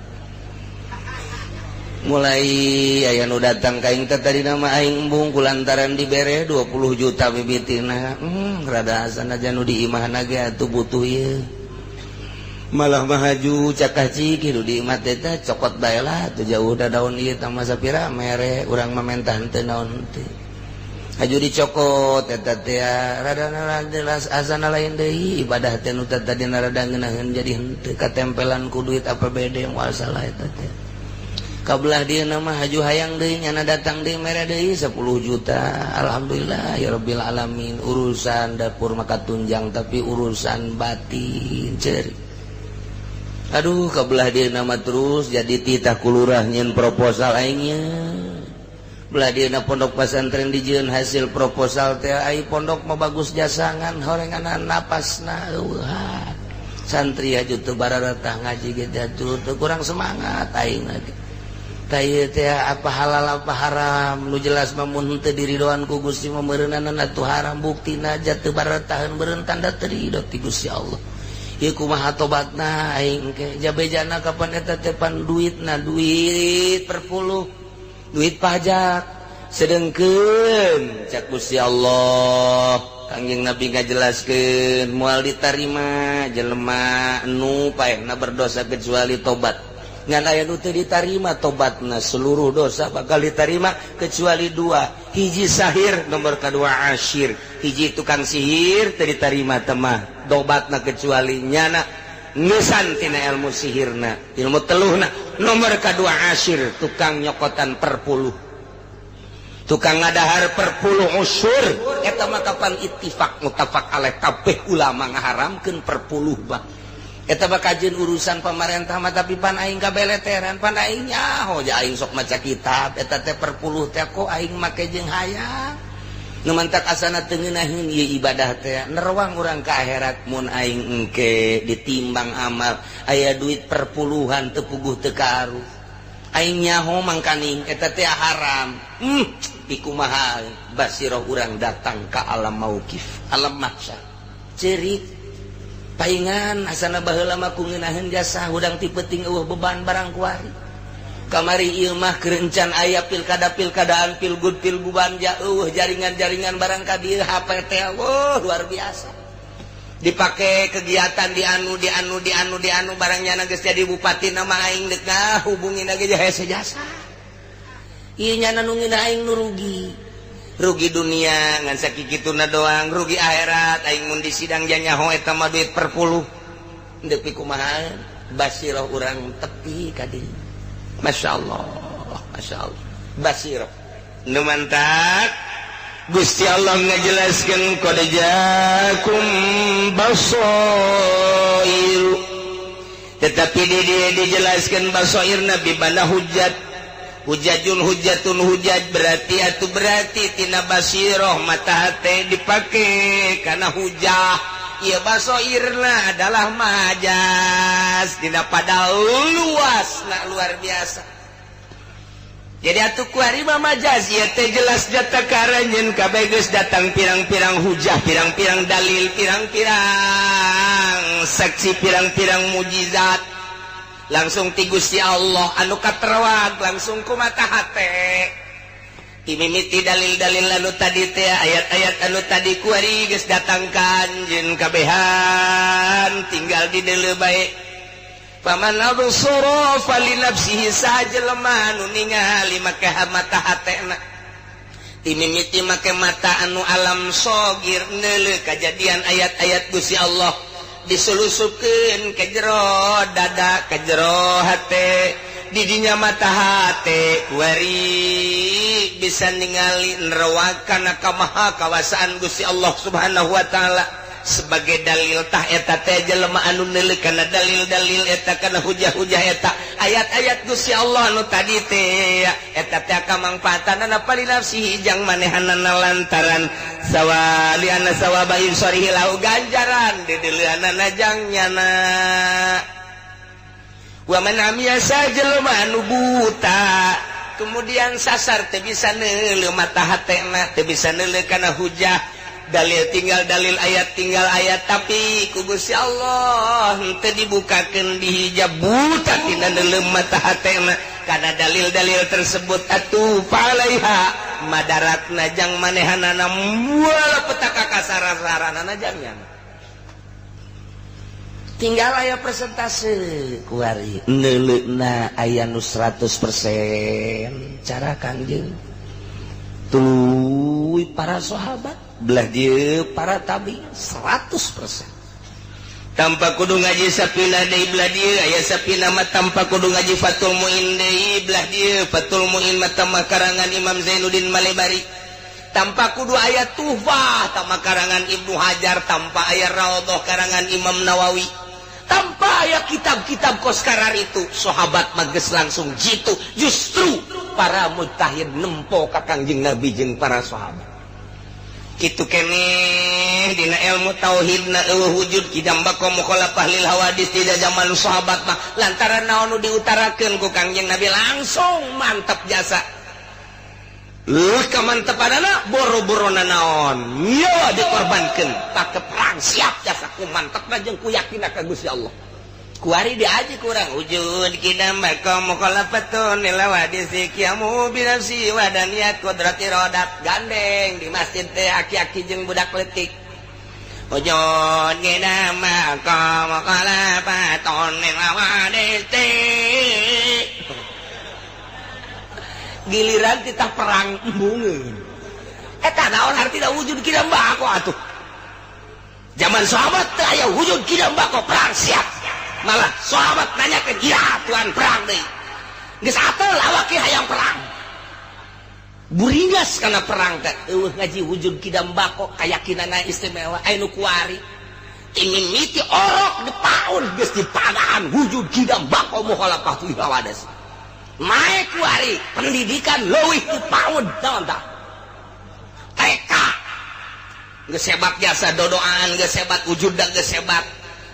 A: mulai aya nu datang ka aing teh. Tadi nama aing embung kulantaran dibere 20 juta bibitina. Rada sanajan nu di imahna ge atuh butuh ieu, malah mahaju cakah cik nu di imah teh cokot bae lah teu jauh da daun ieu tah sapira mere urang mah mentah teu naon teh haju dicokot eta teh. Rada jelas asana lain deui ibadah teh, nu tadi rada ngeunaheun jadi henteu, katempelan ku duit APBD, moal salah eta teh. Kabelah dia nama haju hayang deui, nyana datang deui, mere deui 10 juta. Alhamdulillah ya rabbil alamin, urusan dapur maka tunjang, tapi urusan batin ceri. Aduh, kabelah dia nama terus jadi titah kulurah nyeun proposal aingnya. Belah dia pondok pesantren dijieun hasil proposal teh, ai pondok mah bagus jasangan horengan napasna eueuh, santri aja teu bararatah ngaji ge teu kurang semangat aing lagi. Teh apa halal apa haram, nu jelas mah mun teu diridoan ku Gusti mah meureunana atuh haram. Buktina aja teu barataheun, beureun tanda teu ridho ti Gusti Allah. Ieu kumaha tobatna aing ke jabejana kapan eta teh? Pan duitna duit perpuluh, duit pajak, sedengkeun cak Gusti Allah, Kangjeng Nabi ngajelaskeun moal ditarima jelema nu paehna berdosa kecuali tobat. Ngan aya nu teu ditarima tobatna, seluruh dosa bakal diterima kecuali dua: hiji sahir, nomor kedua asyir. Hiji tukang sihir, teu diterima temah tobatna kecuali nyana ngesan tina ilmu sihirna, ilmu teluhna. Nomor kedua asyir, tukang nyokotan perpuluh, tukang ngadahar perpuluh, usur. Eta mah kapan ittifaq muttafaq alaih, kabeh ulama ngaharamkeun perpuluh. Bah, eta bakal urusan pemerintah mah, tapi pan aing kabeleteran, pan aing nyaho ja, aing sok maca kitab eta teh perpuluh teh. Kok aing make jeung hayang nu mantak asana teu ngeunaheun ieu ibadah teh, nerawang urang ka akhirat mun aing engke ditimbang amal aya duit perpuluhan teu puguh teu karuh. Aing nyaho mangkaning eta teh haram. Pikumaha basiroh urang datang ka alam mauqif, alam mahsyar, cerik paingan asana baheula mah ku ngeunaheun jasa hudang ti peuting eueuh beban barang kuari. Kamari ieu mah keur encan aya pilkada pilkadaan, pilgub pilguban, ja eueuh jaringan-jaringan barang ka dieu. HP teh, wah, luar biasa dipake kegiatan di anu, di anu, di anu, di anu barangnya. Geus jadi bupati nama aing deuk ngahubungin lagi hese jasa. Ieu nyana nu ngeunah, aing nu rugi, rugi dunia ngan sakikituna doang, rugi akhirat aing mun di sidang nyaho eta mah duit perpuluh. Deui kumaha basiroh urang tepi ka dieu? Masya Allah, Masya Allah, basiroh nu mantak Gusti Allah ngajelaskeun qad jaakum basair, tetapi di dia dijelaskan basair nabi mana hujat hujajun hujatun hujat, berarti atau berarti tina basiroh mata hati dipake karena hujah. Iya, basoirna adalah majas tidak pada luas nah luar biasa. Jadi atuh kuari mah majaz ieu teh jelas data karanyeun kabeh geus datang pirang-pirang hujah, pirang-pirang dalil, pirang-pirang saksi, pirang-pirang mujizat langsung ti Gusti Allah anu katerawag langsung ku mata hate. Timimiti dalil-dalil anu tadi teh, ayat-ayat anu tadi kuari geus datang kanjeun kabehan, tinggal di deuleu bae. Faman absara falinafsihi, sajelema anu ningali make mata hatena, timimiti make mata anu alam sogir neuleuh kajadian ayat-ayat Gusti Allah diselusupkeun ke jero dada, ke jero hate, didinya mata hate kuari bisa ningali nerawang kamaha kawasaan Gusti Allah Subhanahu wa taala sebagai dalil. Tah, eta teh jelema anu neuleuh kana dalil-dalil eta, kana hujah-hujah eta, ayat-ayat Gusti Allah anu tadi teh, eta teh kamangfaatanana falinafsihi jang manehanana, lantaran sawali anna sawaba ibsarihi lahu, ganjaran dideuleuanana jang nyana. Wa man amiya, jelema anu buta. Kemudian sasar, teu bisa neuleu mata hatena, teu bisa neuleu kana hujah, dalil tinggal dalil, ayat tinggal ayat, tapi ku Gusti Allah teu dibukakeun, dihijab, buta tina neuleu mata hatena karena dalil-dalil tersebut. Atuh falaiha madaratna jang manehanana, moal petaka kasara-saranana jangnya. Tinggal aya persentase kuari neuleuna aya nu 100% cara Kangjeng, tuluy para sahabat, belah dieu para tabi 100% tanpa kudu ngaji Sapina deui. Belah dieu aya Sapina mah tanpa kudu ngaji Fathul Muin deui. Belah dieu Fathul Muin mah tambah karangan Imam Zainuddin Malebari, tanpa kudu aya Tuhfah tambah karangan Ibnu Hajar, tanpa aya Raudhah karangan Imam Nawawi, tanpa aya kitab-kitab koskarar itu, sahabat mah geus langsung jitu. Justru para mujtahid nempo ka Kangjeng Nabi jeung para sahabat. Kitu keneh dina ilmu tauhid na, euweuh wujud kidam baqa mukhalafah lil hawadis tidak zaman sahabat mah, lantaran naon nu diutarakeun ku Kangjeng Nabi langsung mantap jasa. Leuh kamantepanana, boro-boro naon nyawa dikorbankeun pake perang siap jasa ku mantepna jeung ku yakinna ka Gusti Allah. Kuari diaji kurang wujud kidam baqa mukhalafatun lil hawadis qiyamu bi nafsi wa daniyat qudrati rodat. Gandeng di masjid teh aki-aki jeung budak leutik, wujud kidam baqa mukhalafatun lil hawadis. Giliran kita perang, embungeun. Eta naon hartina wujud kidam baqa atuh? Zaman sahabat teh aya wujud kidam baqa, perang siap. Malah sahabat nanya ke dia, "Tuhan, perang deui, geus atel awak hayang perang, buringas kana perang teh." Euweuh ngaji wujud kidam baqa, kayakinanna istimewa. Aya nu kuari timimiti orok di paun geus dipadaan wujud kidam baqa mukhalafah lil hawadis. Naik kuari pendidikan leuwih di paun, naon tah, TK geus hebat jasa, dodoan geus hebat, wujud geus hebat.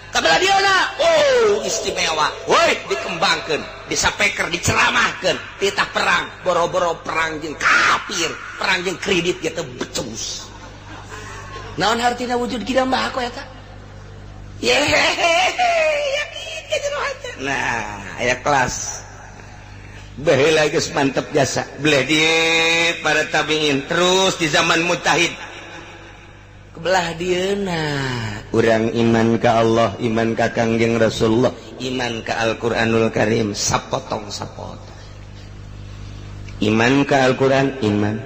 A: Kabelah dieuna, oh, istimewa woi, dikembangkeun, disapeker, diceramahkeun titah perang. Boro-boro perang jeung kafir, perang jeung kredit gitu becus. Naon hartina wujud kidam baqa eta? Yehehehe, yakin ka jero hate. Nah, aya kelas baheula geus mantep jasa. Belah di para tabiin, terus di zaman mujtahid. Kebelah dieuna urang iman ka Allah, iman ka Kangjeng Rasulullah, iman ka Al-Qur'anul Karim, sapotong sapotong. Iman ka Al-Qur'an, iman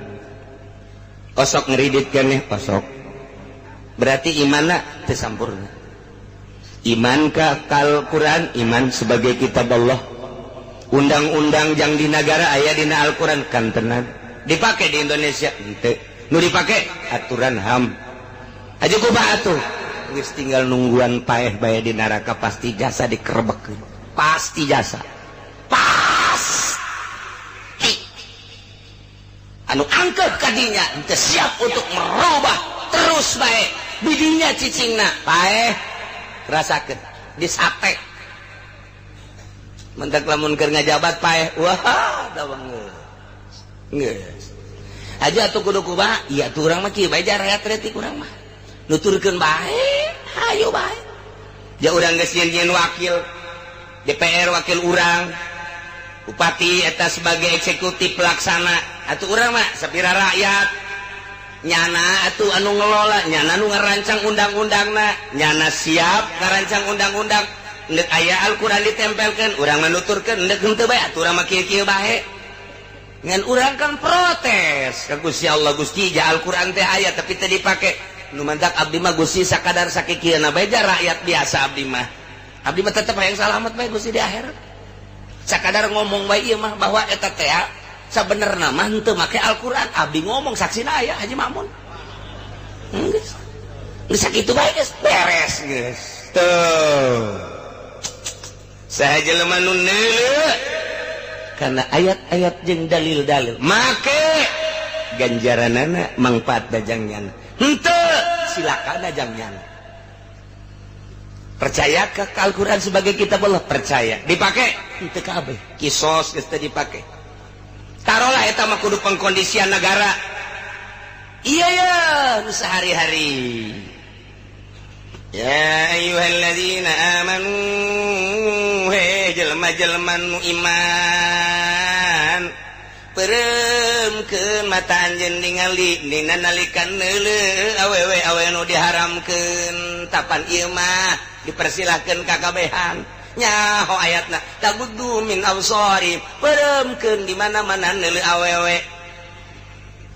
A: osok ngeridit keneh osok, berarti imanna teu sampurna. Iman ka Al-Qur'an, iman sebagai kitab Allah, undang-undang jang di negara aya dina Al-Qur'an kan tenan dipake di Indonesia henteu. Nu dipake aturan HAM aja. Kumaha atuh? Geus tinggal nungguan paeh bae di neraka, pasti jasa dikerebekkeun, pasti jasa, pasti. Anu angkeuh kadinya henteu siap untuk merubah, terus bae bidinya cicingna, paeh rasakeun disate. Mentak lamun keur ngajabat paeh, wah, da banget geus aja atuh. Kudu kumaha ieu atuh? Urang mah kieu bae, rakyat leutik urang mah nuturkeun bae, hayu bae. Ja urang geus nyieun wakil DPR, wakil urang bupati eta sebagai eksekutif pelaksana. Atuh urang mah sapira rakyat, nyana atuh anu ngelola, nyana anu ngarancang undang-undangna, nyana siap ngarancang undang-undang. Ndek aya Al-Qur'an ditempelkeun, urang mah nuturkeun, ndek henteu bae atuh urang mah kieu-kieu bae. Ngan urang kan protes ka Gusti Allah, "Gusti, ja Al-Qur'an teh aya tapi teu dipake." Nu mantak abdi mah, Gusti, sakadar sakikieuna bae, ja rakyat biasa abdi mah. Abdi mah tetep hayang salamet bae, Gusti, di akhirat. Sakadar ngomong bae ieu mah bahwa eta teh sabenerna mah henteu make Al-Qur'an. Abdi ngomong, saksina aya Haji Mamun. Geus. Geus sakitu bae, geus beres geus. Tuh. Saha jelema nu neuleu karena ayat-ayat jeung dalil-dalil, make ganjaranana mangfaat dajangnya, henteu silakan dajangnya. Percaya ke Al-Quran sebagai kitab Allah? Percaya. Dipakai? Henteu kabeh. Kisos geus teu dipake. Taruhlah eta mah kudu pengkondisian negara. Iya ya, nu sehari-hari. Ya ayyuhalladzina amanu, he jelema-jelema nu iman, peureumkeun mata anjeun ningali dina nalikan neuleuh awewe awewe nu diharamkeun. Tapan ieu mah dipersilahkeun ka kabehan. Nyaho ayatna taguddu min absari, peureumkeun di mana-mana neuleuh awewe.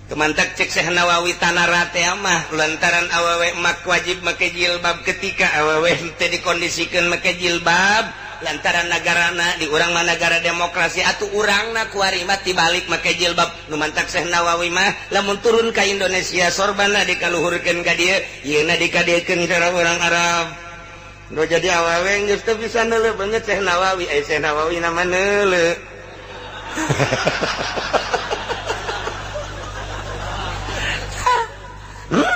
A: Kemantak cek Syekh Nawawi tanara teh mah lantaran awewe mak wajib make jilbab ketika awewe teu dikondisikeun make jilbab lantaran nagarana di urang mah nagara demokrasi atuh urangna kuari mah tibalik make jilbab. Nu mantak Syekh Nawawi mah lamun turun ka Indonesia sorbana dikaluhurkeun ka dieu, yeuna dikadiekeun cara urang Arab. Nu jadi awewe geus teu bisa neuleuh beungeut Syekh Nawawi, ai Syekh Nawawi nama neuleuh.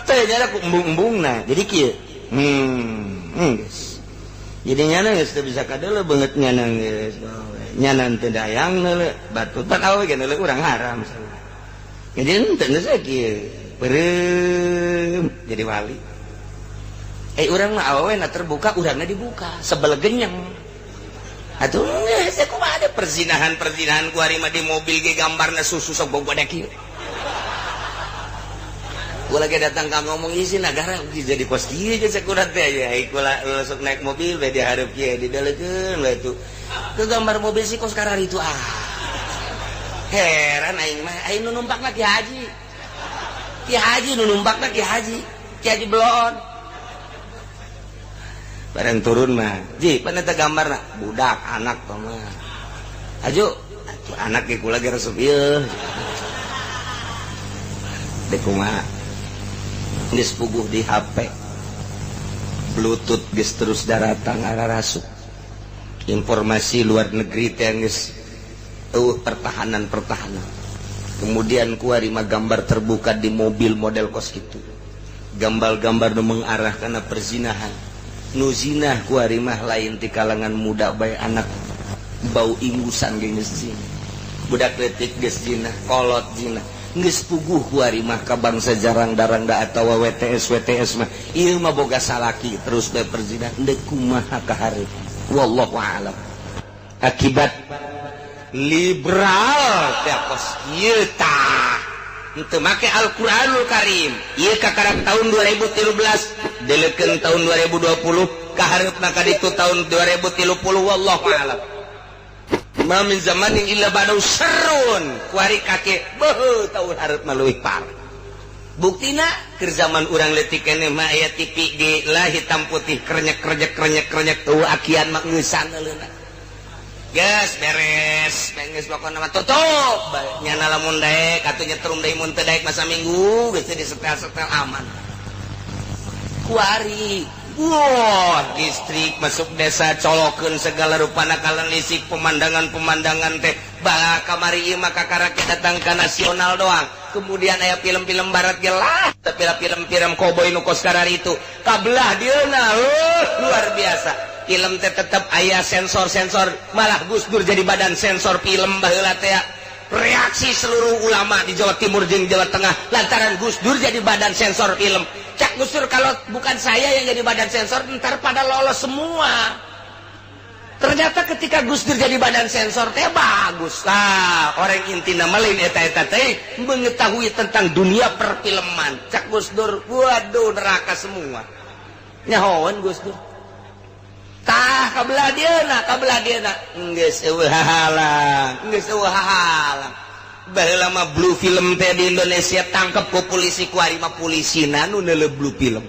A: Teh ku embung-embungna jadi kieu. Geus. Jadi nyana geus teu bisa kadeuleuh beungeut nyana geus. Nyana teu dayang neuleuh, batu pan awewe ge neuleuh urang haram. Jadi henteu geus kieu. Beureum jadi wali. Urang mah awewe na terbuka, urangna dibuka, sebel genyeng. Atuh geus kumaha ada perzinahan-perzinahan kuari mah di mobil ge gambarna susu sok bogodek kieu. Gua lagi datang ka ngomong isi negara jadi kos kieu geus sakurat teh aya kula sok naik mobil we dihareup kieu didelekeun we tuh. Ke gambar mobil si kos karar itu ah. Heran aing mah, aing nu numpakna Ki Haji. Ki Haji nu numpakna Ki Haji. Ki Haji belon. Bareng turun mah, ji pan eta gambarna budak anak tah mah. Aju atuh anak ge kula ge resep ieu. Dek kumaha? Geus puguh di HP Bluetooth geus terus daratang ararasuk informasi luar negeri teh geus eueuh pertahanan-pertahanan. Kemudian kuari mah gambar terbuka di mobil model kos kitu, gambar-gambar nu mengarah kana perzinahan. Nu zinah kuari mah lain ti kalangan muda bae, anak bau ingusan ge geus zina, budak leutik geus zina, kolot zina. Geus puguh kuari mah ka bangsa jarang darangda atawa WTS WTS mah ieu mah boga salaki terus bae perzinahan deuk kumaha ka hareup. Wallahu a'lam. Akibat liberal teh kos kieu tah henteu make Al-Qur'anul Karim. Ieu kakarak tahun 2013 delekeun tahun 2020 ka hareupna ka ditu tahun 2030 wallahu a'lam. Ma min zamanin illa ba'dahu syarrun. Kuari kake beuh tahun hareup mah leuwih parah. Buktina keur zaman urang leutik keneh mah aya TV di lah hitam putih krenyek krenyek krenyek krenyek eueuh akian mah ngeusan leuna. Geus beres, geus pokona mah tutup. Nyana lamun daek atuh nyetrum deui mun teu daek masa minggu geus disetel-setel aman. Kuari wah, listrik masuk desa colokeun segala rupana kalan listrik pemandangan-pemandangan teh bala kamari ieu mah kakara datang ka nasional doang. Kemudian aya film-film barat ge lah, tapi film-film koboi nu kos kararitu kabelah dieuna luar biasa. Film teh tetep aya sensor-sensor, malah Gus Dur jadi badan sensor film baheula teh. Reaksi seluruh ulama di Jawa Timur jeung Jawa Tengah lantaran Gus Dur jadi badan sensor film. Cak Gus Dur kalau bukan saya yang jadi badan sensor ntar pada lolos semua. Ternyata ketika Gus Dur jadi badan sensor teh bagus lah. Orang intina mah lain eta-eta teh mengetahui tentang dunia perfilman. Cak Gus Dur waduh neraka semua. Nyahoan Gus Dur. Tah kabelah dieuna, kabelah dieuna. Geus eueuh hahalang, geus eueuh hahalang. Baheula mah blue film teh di Indonesia tangkep ku polisi kuari mah polisina nu neuleuh blue film.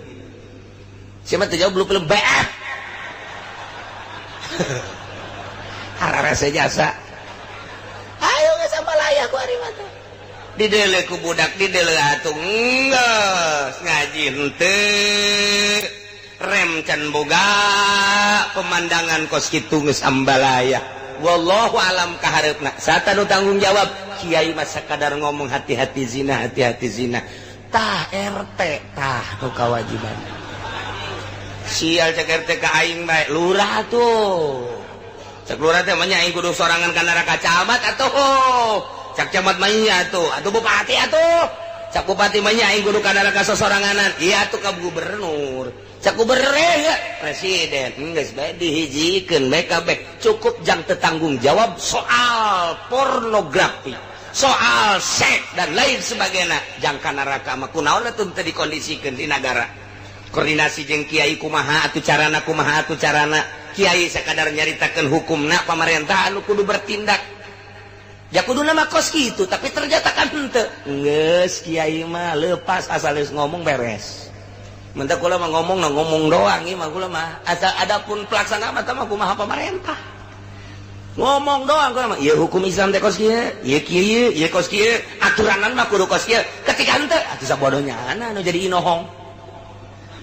A: Siapa teh jauh blue film BF. Hararese jasa. Ayo geus sambalaya kuari mah teh. Dideuleuh ku budak dideuleuh atuh geus ngaji henteu. Rem can boga pemandangan kos kitu geus ambalaya. Wallahu alam kahareupna. Sata nu tanggung jawab kiai mah sakadar ngomong hati-hati zina, hati-hati zina. Tah RT tah nu kawajiban. Sial cek RT ka aing bae lurah tuh. Cek lurah teh mah nya aing kudu sorangan ka neraka camat atuh. Cak camat mah iya atuh, atuh bupati atuh. Cak bupati mah nya aing kudu ka neraka sosoranganan. Iya atuh ka gubernur. Cak gubernur ya presiden. Geus bae dihijikeun bae kabeh. Cukup jang tetanggung jawab soal pornografi, soal seks dan lain sebagainya. Jang ka neraka mah kunaon atuh teu dikondisikeun di nagara. Koordinasi jeung kiai kumaha atuh carana, kumaha atuh carana. Kiai sakadar nyaritakeun hukumna, pamarentah anu kudu bertindak. Ya kudu nama kos gitu, tapi ternyata kan henteu. Geus kiai mah lepas asal geus ngomong beres. Mentak kula mah ngomong nah ngomong doang ieu mah kula mah. Asal adapun pelaksana mah mah kumaha pamarentah. Ngomong doang kula mah, ieu hukum Islam teh kos kieu, ieu kieu, ieu kos kieu, aturanan mah kudu kos kieu. Ketika henteu atuh sabodohnya anu jadi inohong.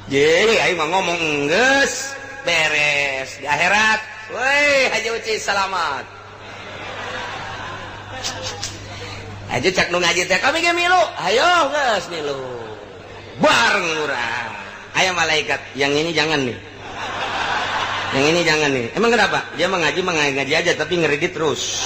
A: Jadi aing mah ngomong geus beres di akhirat. Woi, Haji Uci selamat. Aja cak nu ngaji teh kami ge milu, ayo geus milu. Bareng urang. Aya malaikat, yang ini jangan nih. Yang ini jangan nih. Emang kenapa? Dia mengaji mengaji aja tapi ngeridit terus.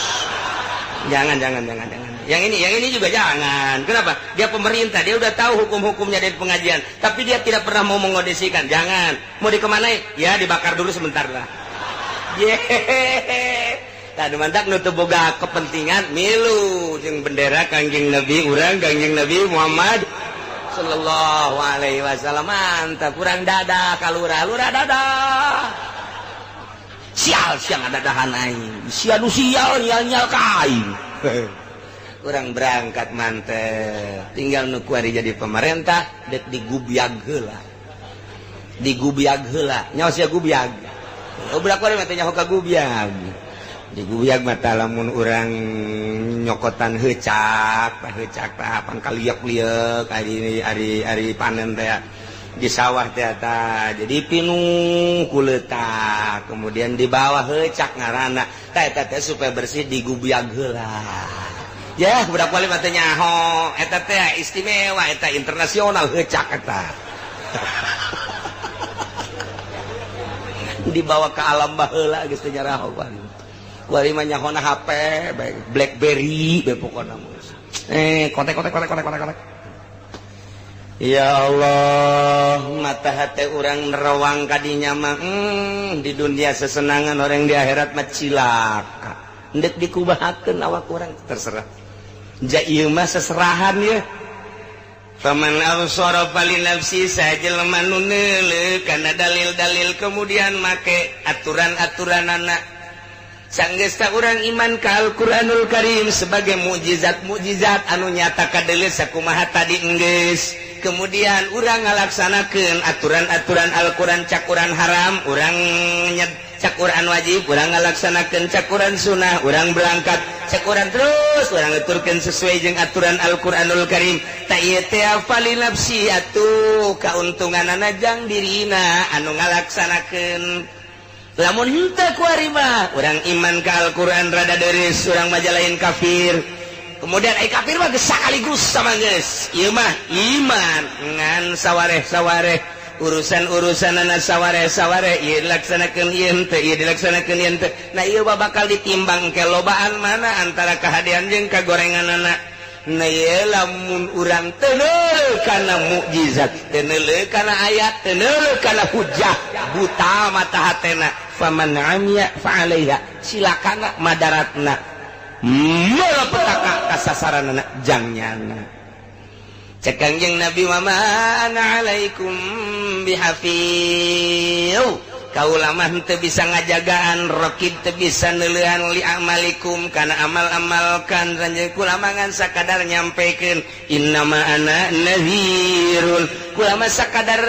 A: Jangan jangan jangan jangan. Yang ini juga jangan. Kenapa? Dia pemerintah, dia udah tahu hukum-hukumnya dari pengajian, tapi dia tidak pernah mau mengondisikan. Jangan. Mau dikemanain? Ya dibakar dulu sebentar lah. Yeay. Tadi mantak nu teu boga kepentingan milu jeung bendera Kangjeng Nabi urang Kangjeng Nabi Muhammad sallallahu alaihi wasallam. Mantap kurang dadah ka lurah, lurah dadah. Sial siang dadahan aing. Sia nu sial nyal-nyal ka aing. Urang berangkat mantep. Tinggal nu kuari jadi pemerintah dek digubyag heula. Digubyag heula. Nyaho sia gubyag. Budak kuari mah teh nyaho ka gubyag. Digubyag mata lamun urang nyokotan heucak, heucak tah pangkaliek-liek ari ari ari panen teh di sawah teh tah. Jadi pinuh ku leutak, kemudian di bawah heucak ngaranna. Tah eta teh supaya bersih digubyag heula. Ya, budak wali mah teh nyaho, eta teh istimewa, eta internasional heucak eta. Dibawa ke alam baheula geus teh nyaraho pan. Wali mah nyahona HP, BlackBerry, be pokona mah. Kontak kontak kontak kontak kontak kontak. Ya Allah, mata hati urang nerawang kadinya mah di dunia sesenangan, orang di akhirat mah cilaka. Ndek dikubahakeun awak urang terserah. Ja ieu mah seserahan ya. Faman absara fali nafsi, sajelema nu neuleuh kana dalil-dalil kemudian make aturan-aturanana. Sanggesta urang iman ka Al-Qur'anul Karim sebagai mukjizat-mukjizat anu nyata kadeuleu sakumaha tadi enggeus. Kemudian urang ngalaksanakeun aturan-aturan Al-Qur'an, cakuran haram urang nyed, cakuran wajib urang ngalaksanakeun, cakuran sunnah urang berangkat, cakuran terus urang ngeturkeun sesuai jeung aturan Al-Qur'anul Karim. Ta ieu teh fali nafsi atuh kauntunganana jang dirina anu ngalaksanakeun. Lamun henteu kuari mah urang iman ka Al-Qur'an rada deris, urang majalain kafir. Kemudian ai kafir mah geus sakaligus sama geus. Ieu mah iman ngan sawareh-sawareh, urusan-urusanana sawareh-sawareh, ieu dilaksanakeun ieu henteu, ieu dilaksanakeun ieu henteu. Nah ieu mah bakal ditimbang ke lobaan mana antara kahadean jeung kagorenganana. Nah ieu lamun urang teu neuleuh kana mukjizat, teu neuleuh kana ayat, teu neuleuh kana hujah, buta mata hatena. Faman amiya fa alaiha, silakana madaratna malapetaka kasasaranana jang nyana. Cek Kangjeng Nabi mama ana alaikum bihafiz. Kaula mah teu bisa ngajagaan, raqib teu bisa neuleuhan li amalikum kana amal-amal kan ranjeun kula mah ngan sakadar nyampekeun innama ana nadhirun. Kula mah sakadar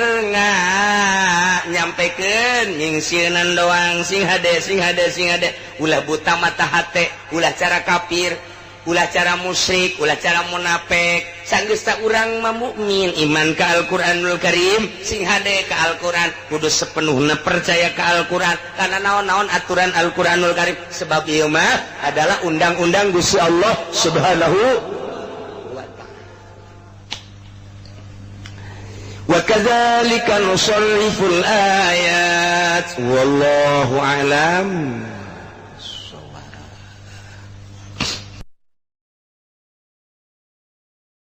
A: nyampekeun nyingsieunan doang, sing hade sing hade sing hade, ulah buta mata hate, ulah cara kafir, ulah cara musyrik, ulah cara munafik. Sanggeus ta urang mah mukmin iman ka Al-Qur'anul Karim, sing hade ka Al-Qur'an, kudu sepenuhna percaya ka Al-Qur'an karena naon-naon aturan Al-Qur'anul Karim, sebab ieu mah adalah undang-undang Gusti Allah Subhanahu wa ta'ala. Wa kadzalika nusarriful ayat wallahu a'lam.